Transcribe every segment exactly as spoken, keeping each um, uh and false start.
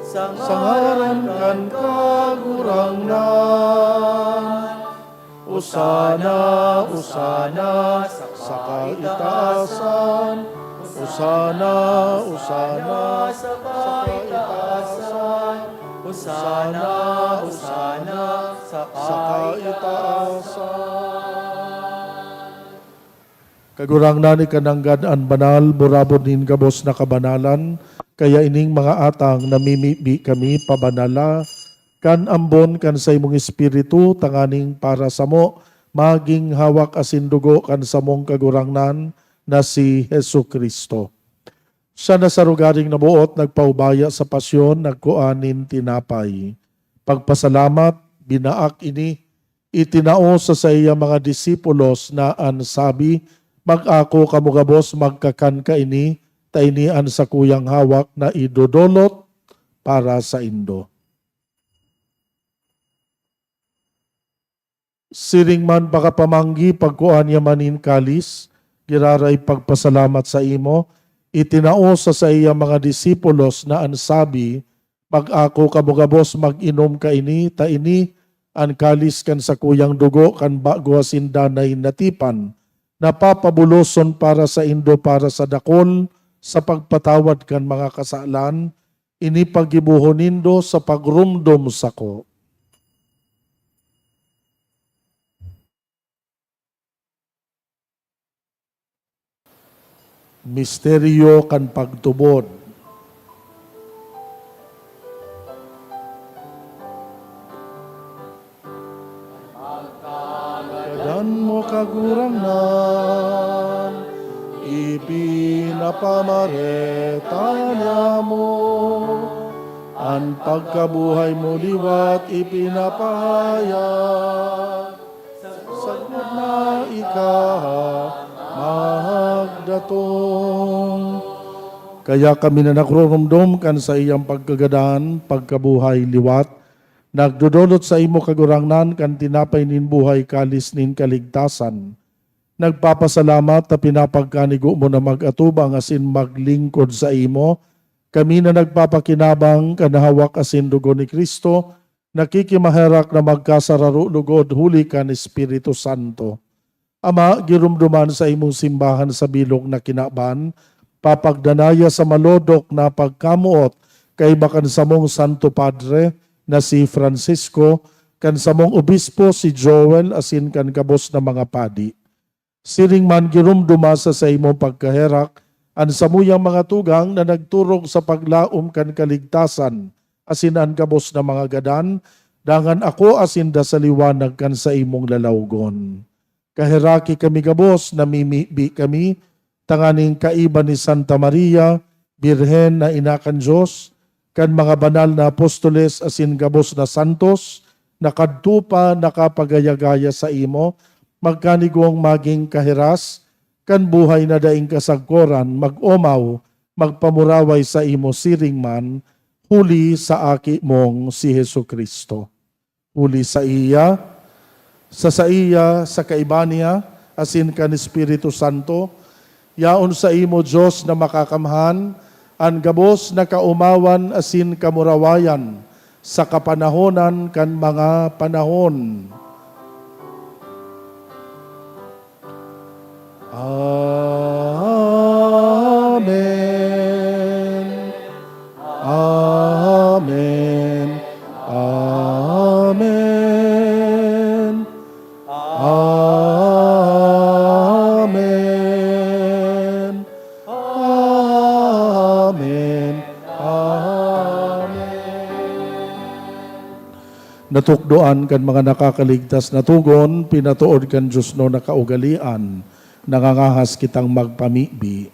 sa ngaran kan Kagurangnan. Osana, Osana sa kaitaasan. Osana, Osana sa kaitaasan. Osana, Osana sa kaitaasan. Kagurangnan, ika nanggad an banal, burabod nin gabos na kabanalan, kaya ining mga atang namimibi kami, pabanala kan ambon kan saimong Espiritu, tanganing para samo magin hawak asin dugo kan samong Kagurangnan na si Jesu-Cristo. Siya na sa rogaring naboot, nagpaubaya sa pasyon, nagkua nin tinapay. Pagpasalamat, binaak ini, itinao sa saiyang mga disipulos na an sabi, "Mag-ako kamo gabos, magkakan kaini, ta ini an sakuyang hawak na idodolot para saindo." Siring man pakapamanggi, pagkua niya man nin kalis, giraray pagpasalamat saimo, itinao sa saiyang mga disipulos na an sabi, "Mag-ako kamo gabos, mag-inom kaini, ta ini an kalis kan sakuyang dugo kan bago asin danay na tipan, na papabuloson para saindo para sa dakol sa pagpatawad kan mga kasalan. Ini paggibohon nindo sa pagromdom sako." Misteryo kan pagtubod. Gadan mo, Kagurangnan, ipinapamareta niamo. An pagkabuhay mo liwat ipinapahayag, sagkod na ika magdatong. Kaya kami na nagroromdom kan saiyang pagkagadan, pagkabuhay liwat, nagdodolot saimo, Kagurangnan, kan tinapay nin buhay, kalis nin kaligtasan. Nagpapasalamat ta pinapagkanigo mo na mag-atubang asin maglingkod saimo. Kami na nagpapakinabang kan hawak asin dugo ni Cristo, nakikimaherak na magkasararo logod huli kan Espiritu Santo. Ama, giromdoman sa imong simbahan sa bilog na kinaban, papagdanaya sa malodok na pagkamoot kaiba kan samong Santo Padre na si Francisco, kan samong obispo si Joel asin kan gabos na mga padi. Siring man, giromdoma sa saimong pagkaherak an samuyang mga tugang na nagturog sa paglaom kan kaligtasan asin an gabos na mga gadan, dangan akoa sinda sa liwanag kan saimong lalawgon. Kaheraki kami gabos, namimibi kami, tanganing kaiba ni Santa Maria, Birhen na ina kan Dios, kan mga banal na apostoles asin gabos na santos, na kadto pa nakapagayagaya saimo, magkanigong magin kahiras kan buhay na daing kasagkoran, mag-omaw, magpamuraway saimo siring man, huli sa Aki mong si Jesu-Cristo. Huli saiya, sa saiya, sa kaiba niya, asin kan Espiritu Santo, yaon saimo, Dios na makakamhan, an gabos na kaomawan asin kamurawayan sa kapanahonan kan mga panahon. Amen. Amen. Amen. Amen. Amen. Natukdoan kan mga nakakaligtas na togon, pinatood kan diosnon na kaugalean, nangangahas kitang magpamibi.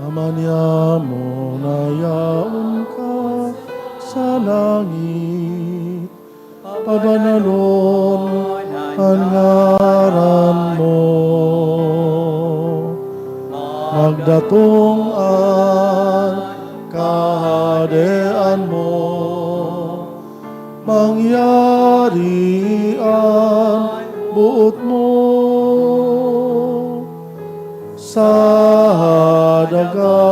Ama niamo na yaon ka sa langit, pabanalon an ngaran mo. Magdatong an Kahadean mo. Mangyari Ari an boot mo sa daga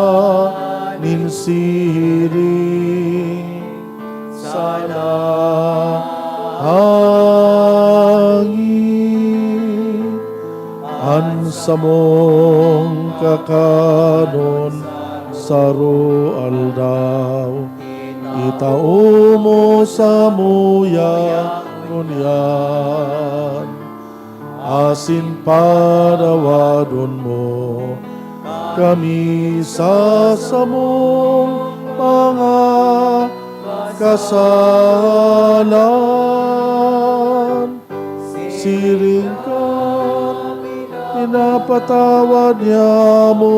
nin siring sa langit. An samong kakanon saro aldaw, itao mo samuya ngunyan, asin patawadon mo kami sa samong mga kasalan, siring kan pinapatawad niamo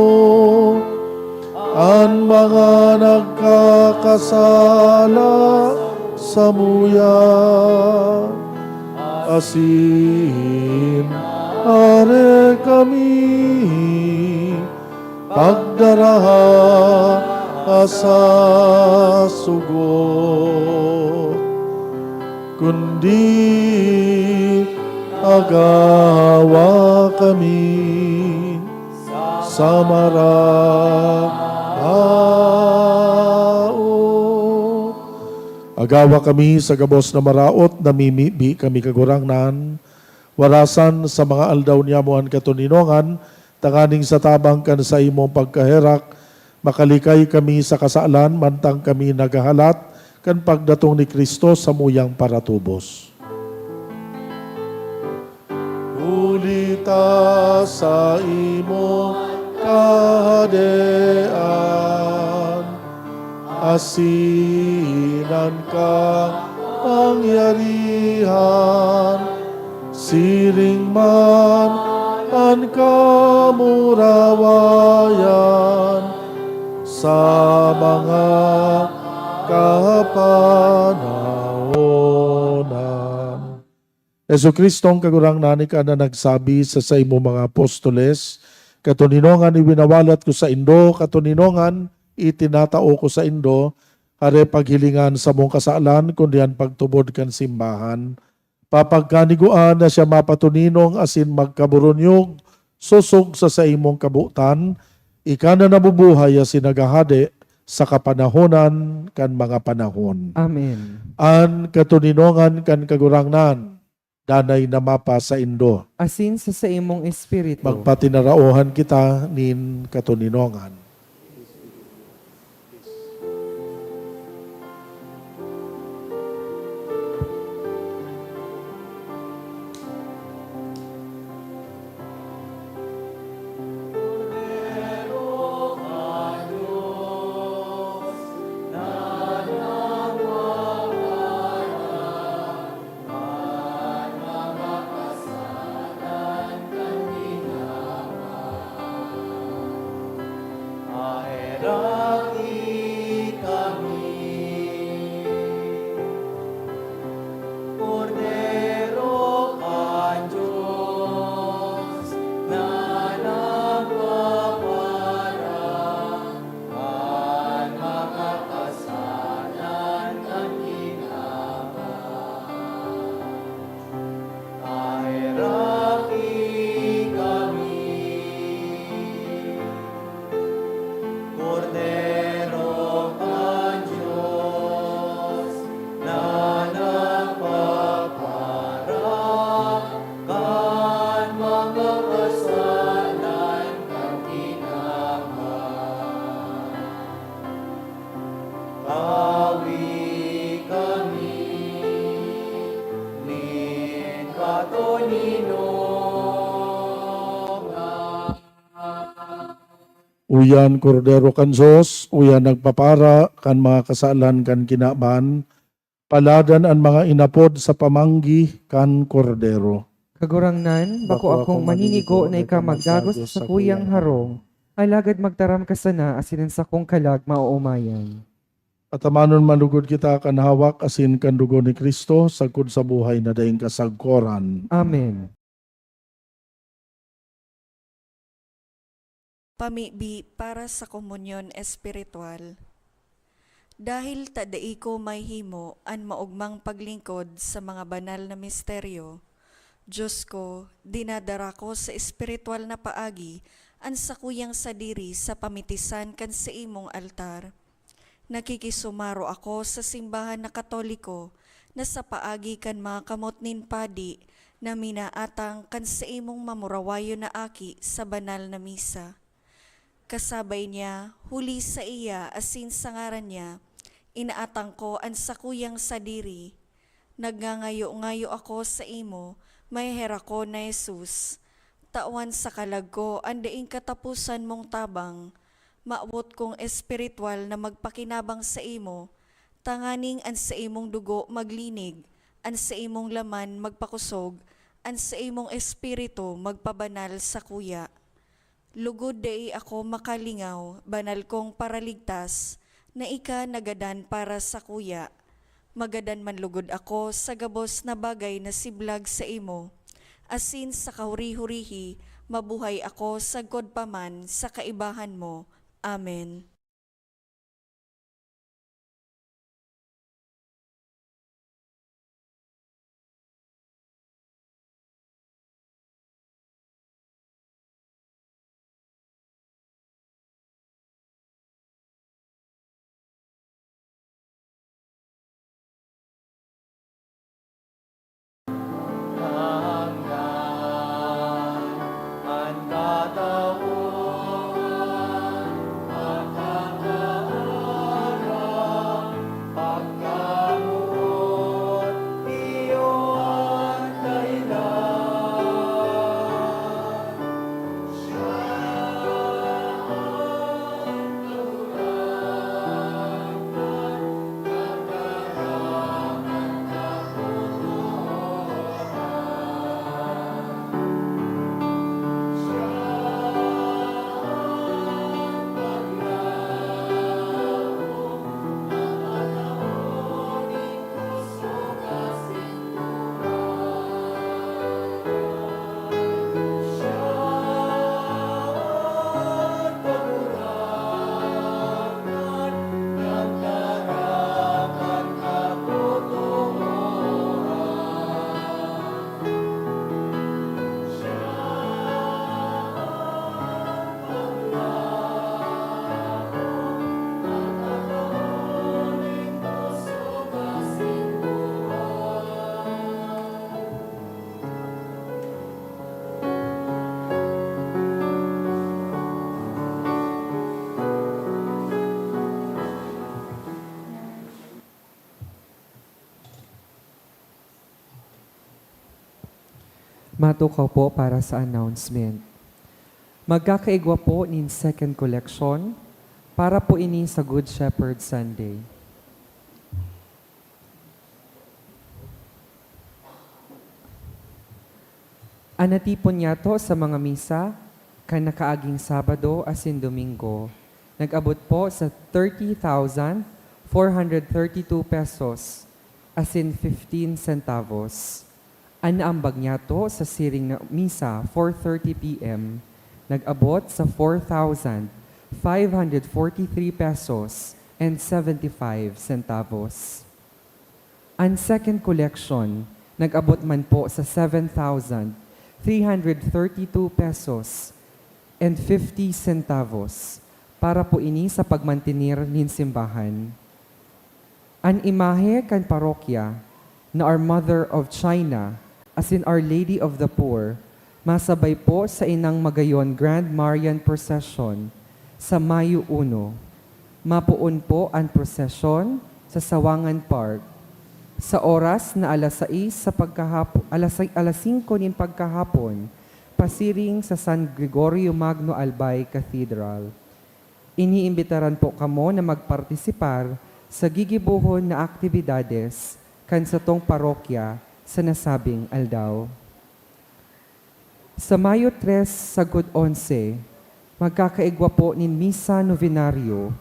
an mga nagkakasala samuya. Asin ari kami pagdaraha sa sugot, kundi agawa kami sa maraot. Agawa kami sa gabos na maraot, namimibi kami, Kagurangnan, warasan sa mga aldaw niamo an katoninongan, tanganing sa tabang kan saimong pagkaherak, makalikay kami sa kasalan, mantang kami naghahalat kan pagdatong ni Cristo samuyang paratubos. Huli ta saimo kahadean, asin an kapangyarihan, siring man an kamurawayan sa mga kapanahonan. Jesu-Cristo, an Kagurangnan, ika na nagsabi sa saimong mga apostoles, "Katoninongan, iwinawalat ko saindo, katoninongan, itinatao ko saindo, hare paghilingan samong kasalan, kundi an pagtubod kan simbahan." Papagkanigoan na siya mapatoninong asin magkaburunyog sosog sa saimong kabotan, ika na nabubuhay asin naghahade sa kapanahonan kan mga panahon. Amen. An katoninongan kan Kagurangnan danay na mapasaindo. Asin sa saimong espiritu. Magpatinaraohan kita nin katoninongan. Heraki kami, Kordero kan Dios, na nagpaparang kan mga kasalan kan kinaban. Heraki kami, Kordero kan Dios, na nagpaparang kan mga kasalan kan kinaban. Tawi kami nin katoninongan. Uya an Kordero kan Dios, uya an nagpapara kan mga kasalan kan kinaban. Paladan an mga inapod sa pamanggi kan Kordero. Kagurangnan, bako akong maninigo na ika magdagos sa sakuyang harong, alagad magtaram ka sana asin an sakong kalag maoomayan. Patamanon manlugod kita kan hawak asin kan dugo ni Cristo, sagkod sa buhay na daing kasagkoran. Amen. Pamibi para sa komunyon espiritual. Dahil ta dai ko mahimo an maogmang paglingkod sa mga banal na misteryo, Diyos ko, dinadara ko sa espiritual na paagi an sakuyang sadiri sa pamitisan kan saimong altar. Nakikisumaro ako sa simbahan na Katoliko na sa paagi kan mga kamot nin padi na minaatang kan saimong mamurawayon na aki sa banal na misa. Kasabay niya, huli sa iya asin sa ngaran niya, inaatang ko an sakuyang sadiri. Nagngangayo-ngayo ako saimo, maheherakon na Jesus. Tawan sa kalag ko an daing kataposan mong tabang. Mawot kong espiritual na magpakinabang saimo, tanganing an saimong dugo maglinig, an saimong laman magpakosog, an saimong espiritu magpabanal sakuya. Lugod dai ako makalingaw, banal kong Paraligtas, na ika nagadan para sakuya. Magadan man lugod ako sa gabos na bagay na siblag saimo, asin sa kahuri-hurihi, mabuhay ako sagkod pa man sa kaibahan mo. Amen. Matukaw po para sa announcement. Magkakaigwa po nin second collection para po ini sa Good Shepherd Sunday. An natipon niyato sa mga misa kan nakaaging Sabado asin Domingo nag-abot po sa thirty thousand four hundred thirty-two pesos asin fifteen centavos. An naambag niyato sa siring na misa, four thirty P M, nag-abot sa four thousand five hundred forty-three pesos and seventy-five centavos. An second collection nag-abot man po sa seven thousand three hundred thirty-two pesos and fifty centavos para po ini sa pagmantener nin simbahan. An imahe kan parokya na Our Mother of China asin Our Lady of the Poor masabay po sa inang magayon Grand Marian Procession sa Mayo uno. Mapoon po an prosesyon sa Sawangan Park sa oras na alas sais sa pagkahapo-, alas, alas singko nin pagkahapon, pasiring sa San Gregorio Magno Albay Cathedral. Iniimbitaran po kamo na magpartisipar sa gigibohon na aktibidades kan satong parokya sa nasabing aldaw. Sa Mayo tres sagkod onse, magkakaigwa po nin Misa Novenario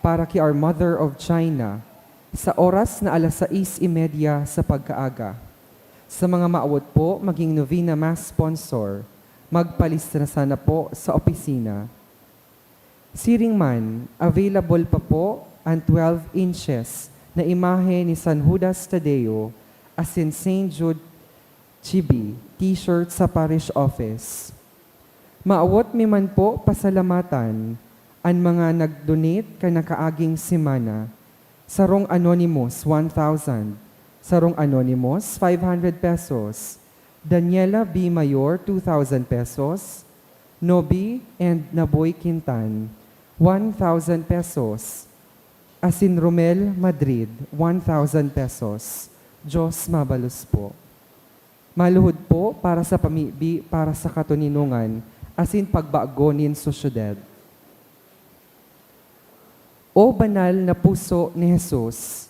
para ki Our Mother of China sa oras na alas sais y media sa pagkaaga. Sa mga maawot po maging novena mass sponsor, magpalista na sana po sa opisina. Siring man, available pa po an twelve inches na imahe ni San Judas Tadeo asin Saint Jude Chibi T-shirt sa parish office. Maawot mi man po pasalamatan an mga nag-donate kan nakaaging semana. Sarong anonymous, one thousand. Sarong anonymous, five hundred pesos. Daniela B. Mayor, two thousand pesos. Nobi and Naboy Quintan, one thousand pesos. Asin Romel Madrid, one thousand pesos. Diyos mabalos po. Maluhod po para sa pamibi, para sa katoninongan, asin pagbago nin sosyedad. O banal na puso ni Jesus,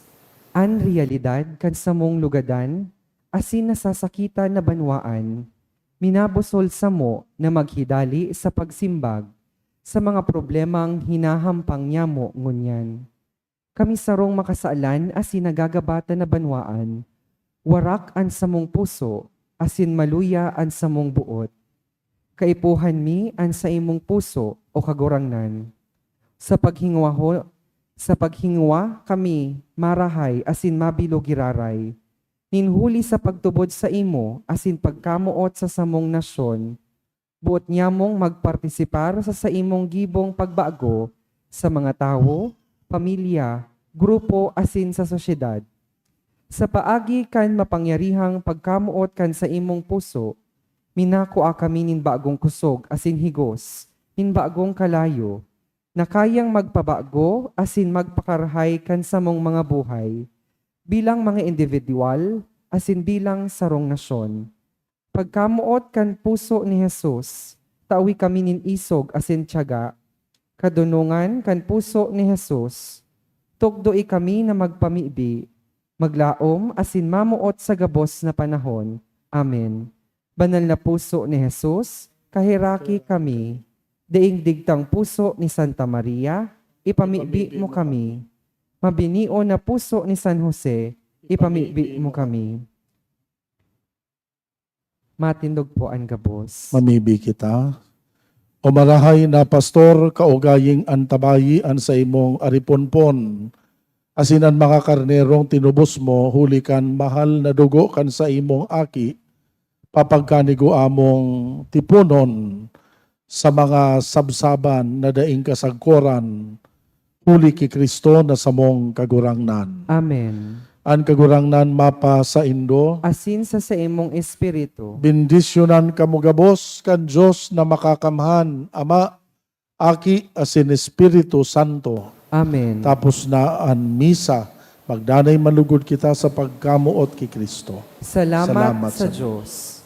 an realidad kan samong lugadan asin nasasakitan na banwaan, minabusol samo na maghidali sa pagsimbag sa mga problemang hinahampang nyamo ngunyan. Kami sarong makasalan asin nagagabatan na banwaan, warak an samong puso asin maluya an samong boot. Kaipuhan mi an saimong puso, o Kagurangnan. Sa paghingwa ho-, sa paghingwa kami marahay asin mabilog giraray, nin huli sa pagtubod saimo asin pagkamoot sa samong nasyon, boot nyamong magpartisipar sa saimong gibong pagbago sa mga tawo, pamilya, grupo, asin sa sosyedad. Sa paagi kan mapangyarihang pagkamoot kan saimong puso, minakua kami nin bagong kusog asin higos, nin bagong kalayo, na kayang magpabago asin magpakarahay kan samong mga buhay, bilang mga indibidwal asin bilang sarong nasyon. Pagkamoot kan puso ni Jesus, tawi kami nin isog asin tiyaga. Kadonongan kan puso ni Jesus, tukdoi kami na magpamibi, maglaom asin mamoot sa gabos na panahon. Amen. Banal na puso ni Jesus, kaheraki kami. Daing digtang puso ni Santa Maria, ipamibi mo kami. Mabinion na puso ni San Jose, ipamibi mo kami. Matindog po an gabos. Mamibi kita. O marahay na pastor, kaugaying antabayi an saimong ariponpon, asin an mga karnerong tinubos mo huli kan mahal na dugo kan saimong Aki, papagkanigo among tiponon sa mga sabsaban na daing kasagkoran, huli ki Cristo na samong Kagurangnan. Amen. An Kagurangnan mapasaindo. Asin sa saimong espiritu. Bendisyonan kamo gabos kan Dios na Makakamhan, Ama, Aki, asin Espiritu Santo. Amen. Tapos na an misa, magdanay malugod kita sa pagkamoot ki Cristo. Salamat Salamat sa sa Dios.